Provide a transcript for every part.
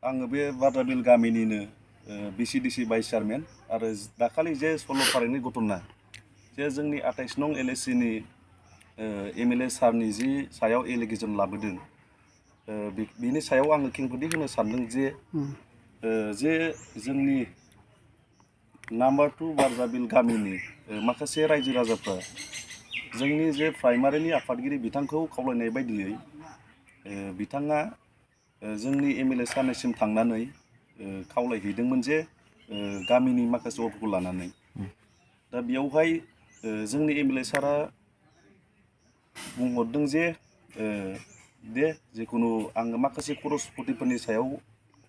आङो बे बाद्राबिल गामिनिनो बिसिडिसि भाइस चेयारमेन आरो दाखालि जे 16 तारिखनि घटना जे जोंनि 28 नं एलएसिनि एमएलए सारनि जि सायाव एलिगेसन लाबोदों बिनि सायाव आङो खेंफोरथि होनो सानदों जे जोंनि नाम्बार 2 बाद्राबिल गामिनि माखासे रायजो राजाफ्रा जोंनि जे प्राइमारिनि आफादगिरि बिथांखौ खावलायनाय बायदियै बिथाङा जोंनि एमएलए सारनिसिम थांनानै खावलायहैदोंमोन जे गामिनि माखासे अट'खौ लानानै दा बेयावहाय जोंनि एमएलए सारा बुंहरदों जे दे जिखुनु आङो माखासे खरस पटिफोरनि सायाव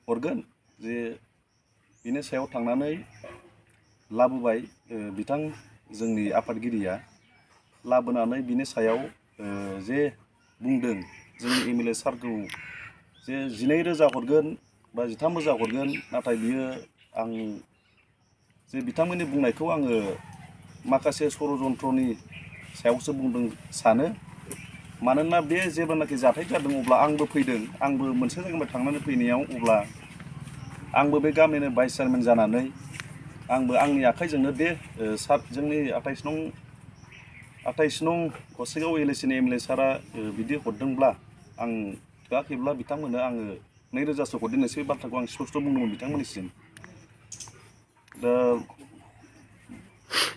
हरगोन जे बिनि सायाव थांनानै लाबोबाय बिथां जोंनि आफादगिरिया लाबोनानै बिनि सायाव जे बुंदों जोंनि एमएलए सारखौ जे 12,000 हरगोन बा 13,000 हरगोन नाथाय बियो आं जे बिथांमोननि बुंनायखौ आङो माखासे षड़यन्त्रनि सायावसो बुंदों सानो मानोना बे जेब्लानाखि जाथाय जादों अब्ला आंबो फैदों आंबो मोनसे जायगानिफ्राय थांनानै फैनायाव अब्ला आंबो बे गामिनि भाइस चेयारमेन जानानै आंबो आंनि आखाइजोंनो बे सार जोंनि 28 नं गसाइगाव एलएसिनि एमएलए सारा बिदि हरदोंब्ला आं थोआखैब्ला बिथांमोननो आङो 2,000सो हरदेरनोसै बाथ्राखौ आं स्पष्ट बुंदोंमोन बिथांमोननिसिम दा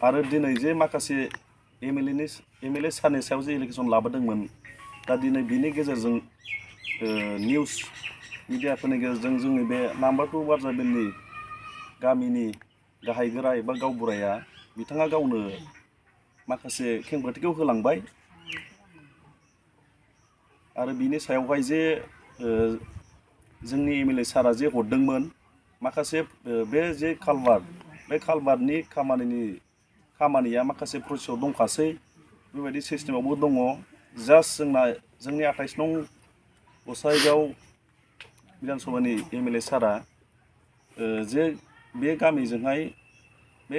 आरो दिनै जे माखासे एमएलए सारनि सायाव जे एलिगेसन लाबोदोंमोन दा दिनै बिनि गेजेरजों निउस मिडियाफोरनि गेजेरजों जोंनि बे नाम्बार 2 बाद्राबिलनि गामिनि गाहाय गोरा एबा गावबुराया बिथाङा गावनो माखासे खेंफोरथिखौ होलांबाय आरो बिनि सायावहाय जे जोंनि एमएलए सारा जे हरदोंमोन माखासे बे जे कालभार्ट बे कालभार्टनि खामानिया माखासे प्रसेसआव दंखासै बेबायदि सिस्टेमावबो दङ जास्ट जोंनि 28 नं गसाइगाव बिधान सभानि एमएलए सारा जे बे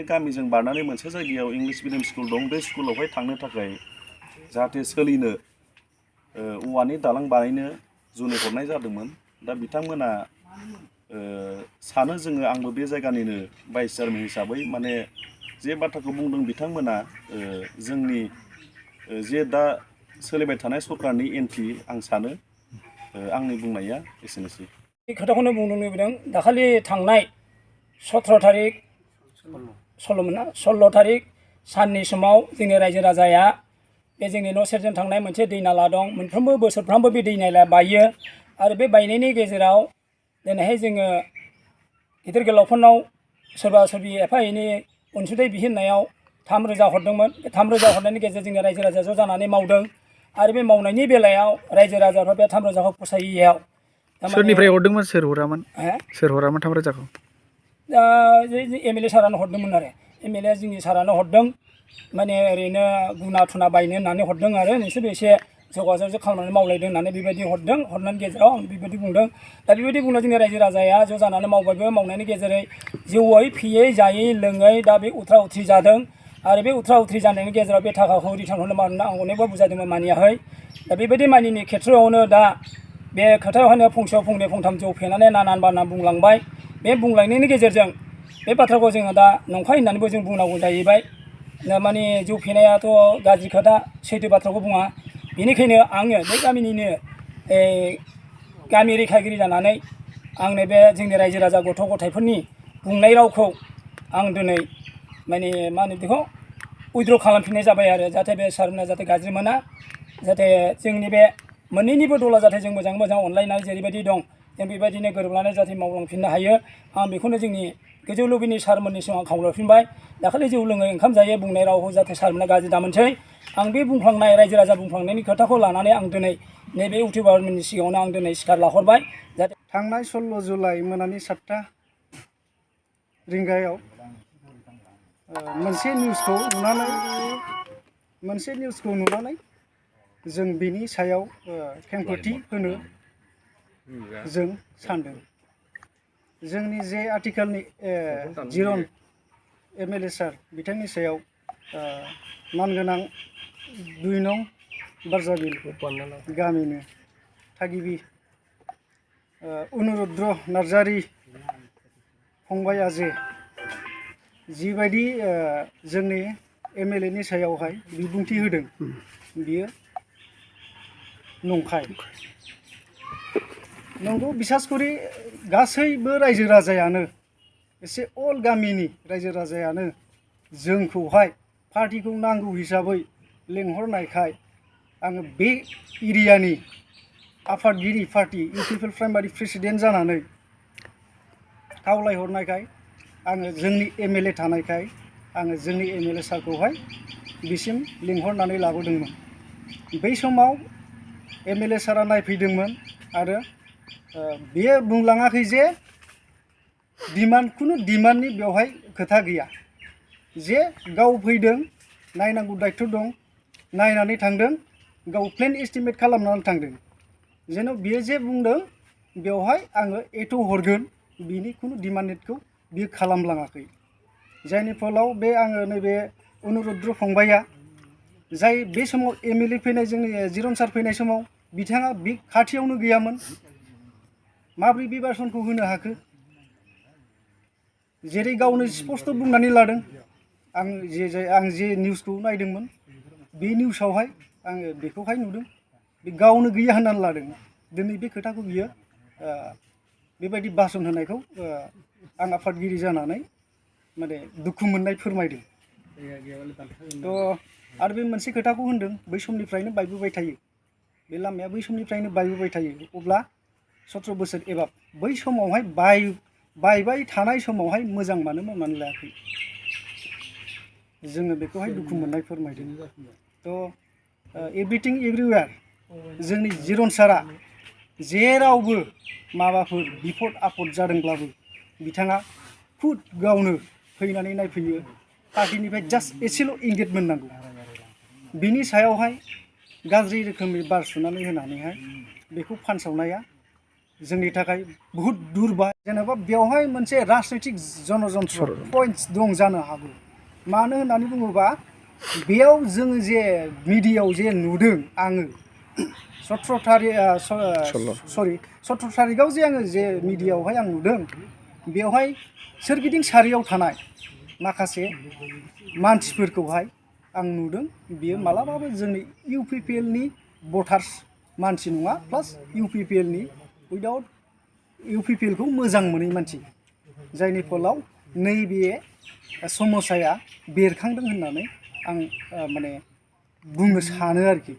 गामिजों बारनानै मोनसे जायगायाव इंलिश मिडियाम स्कुल दं बे स्कुलावहाय थांनो थाखाय जाहाथे सोलिनो औवानि दालां बानायनो जुनै हरनाय जादोंमोन दा बिथांमोना सानो जोङो आंबो बे जायगानिनो भाइस चेयारमेन हिसाबै माने जे बाथ्राखौ बुंदों बिथांमोना जोंनि जे दा सोलिबाय थानाय सरकारनि एन्टि आं सानो आंनि बुंनाया एसेनोसै खोथाखौनो बुंनो लुबैदों दाखालि थांनाय 17 तारिख 16 तारिख साननि समाव जोंनि रायजो राजाया बे जोंनि न' सेरजों थांनाय मोनसे दै नाला दं मोनफ्रोमबो बोसोरफ्रामबो बे दै नाला बायो आरो बे बायनायनि गेजेराव दिनैहाय जोङो गिदिर गोलावफोरनाव सोरबा सोरबि एफा एनै अनसुंथाइ बिहरनायाव 3,000 हरदोंमोन बे 3,000 हरनायनि गेजेरजों जोंनि रायजो राजा ज' जानानै मावदों आरो बे मावनायनि बेलायाव रायजो राजाफ्रा बे 3,000खौ फसायैयाव सोरनिफ्राय हरदोंमोन सोर हरामोन 3,000खौ एमएलए सारानो हरदोंमोन आरो एमएलए जोंनि सारानो हरदों माने ओरैनो गुना थुना बायनो होननानै हरदों आरो नोंसोरबो एसे जगाजग खालामनानै मावलायदों होननानै बेबायदि हरदों हरनायनि गेजेराव आं बेबायदि बुंदों दा बेबायदि बुंना जोंनि रायजो राजाया ज' जानानै मावबायबो मावनायनि गेजेरै जौयै फियै जायै लोङै दा बे उथ्रा उथ्रि जादों आरो बे उथ्रा उथ्रि जानायनि गेजेराव बे थाखाखौ रिटार्न हरनो मानोना आं अनेकबो बुजायदोंमोन मानियाखै दा बेबायदि मानिनि खेथ्रआवनो दा बे खोथायावहायनो फंसेयाव फंनै फंथाम जौ फेनानै नानान बाना बुंलांबाय बे बुंलांनायनि गेजेरजों बे बाथ्राखौ जोङो दा नंखाय होननानैबो जों बुंनांगौ जाहैबाय माने जौ फेनायाथ' गाज्रि खोथा सैथो बाथ्राखौ बुङा बेनिखायनो आङो बे गामिनिनो गामि रैखागिरि जानानै आंनो बे जोंनि रायजो राजा गथ' गथायफोरनि बुंनाय रावखौ आं दिनै माने मा होनो बेखौ उइद्र' खालामफिननाय जाबाय आरो जाहाथे बे सारमोना जाहाथे गाज्रि मोना जाहाथे जोंनि बे मोननैनिबो दला जाहाथे जों मोजाङै मोजां अनलायनानै जेरैबायदि दं जों बेबायदिनो गोरोबनानै जाहाथे मावलांफिननो हायो आं बेखौनो जोंनि गोजौ लबिनि सारमोननि सिगाङाव खावलायफिनबाय दाखालि जौ लोङै ओंखाम जायो बुंनाय रावखौ जाहाथे सारमोना गाज्रि दामोनसै आं बे बुंफ्लांनाय रायजो राजा बुंफ्लांनायनि खोथाखौ लानानै आं दिनै नैबे इउटिउबारमोननि सिगाङावनो आं दिनै सिखार लाहरबाय जाहाथे थांनाय 16 जुलाइ मोनानि 7टा रिंगायाव मोनसे निउसखौ नुनानै जों बिनि सायाव खेंफोरथि होनो जों सानदों जोंनि जे आथिखालनि जिरन एमएलए सार बिथांनि सायाव मानगोनां 2 नं बाद्राबिल गामिनि थागिबि अनुरुद्र नार्जारि फंबाया जे जिबायदि जोंनि MLA नि सायावहाय बिबुंथि होदों बियो नंखाय नंगौ बिसास करि गासैबो रायजो राजायानो एसे अल गामिनि रायजो राजायानो जोंखौहाय पार्टीखौ नांगौ हिसाबै लेंहरनायखाय आङो बे एरियानि आफादगिरि पार्टी UPPL प्राइमारि प्रेसिडेन्ट जानानै खावलायहरनायखाय आङो जोंनि MLA थानायखाय आङो जोंनि MLA सारखौहाय बिसिम लिंहरनानै लाबोदोंमोन बै समाव MLA सारा नायफैदोंमोन आरो बेयो बुंलाङाखै जे कुनु डिमान्डनि बेवहाय खोथा गैया जे गाव फैदों नायनांगौ दायित्व दं नायनानै थांदों गाव प्लेन एस्टिमेट खालामनानै थांदों जेन' बियो जे बुंदों बेवहाय आङो एथ' हरगोन बिनि कुनु डिमान्डखौ बियो खालामलाङाखै जायनि फलाव बे आङो नैबे अनुरुद्र फंबाया जाय बे समाव MLA फैनाय जोंनि जिरन सार फैनाय समाव बिथाङा बे खाथियावनो गैयामोन माब्रै बे भाषणखौ होनो हाखो जेरै गावनो स्पष्ट बुंनानै लादों आं जे निउसखौ नायदोंमोन बे निउसावहाय आङो बेखौहाय नुदों बे गावनो गैया होननानै लादों दिनै बे खोथाखौ बियो बेबायदि भाषण होनायखौ आं आफादगिरि जानानै माने दुखु मोननाय फोरमायदों थ' आरो बे मोनसे खोथाखौ होनदों बै समनिफ्रायनो बायबोबाय थायो बे लामाया बै समनिफ्रायनो बायबोबाय थायो अब्ला 17 बोसोर एबा बै समावहाय बायबाय थानाय समावहाय मोजां मानो मावनानै लायाखै जोङो बेखौहाय दुखु मोननाय फोरमायदों थ' एभ्रिथिं एभ्रिवेयार जोंनि जिरन सारा जेरावबो माबाफोर बिपद आफद जादोंब्लाबो बिथाङा खुद गावनो फैनानै नायफैयो पार्टीनिफ्राय जास्ट एसेल' इंगेजमेन्ट नांगौ बिनि सायावहाय गाज्रि रोखोमनि बार सुनानै होनानैहाय बेखौ फानसावनाया जोंनि थाखाय बहुत दुर्भाग्य जेनेबा बेवहाय मोनसे राजनैतिक जनजन्त्र पइन्ट्स दं जानो हागौ मानो होननानै बुङोबा बेयाव जोङो जे मिडियायाव जे नुदों आङो 17 तारिखआव जे आङो जे मिडियायावहाय आं नुदों बेवहाय सोरगिदिं सारियाव थानाय माखासे मानसिफोरखौहाय आं नुदों बियो मालाबाबो जोंनि UPPL नि भटार्स मानसि नङा प्लास UPPL नि उइदाउट UPPL खौ मोजां मोनै मानसि जायनि फलाव नैबे समस्याया बेरखांदों होननानै आं माने बुंनो सानो आरोखि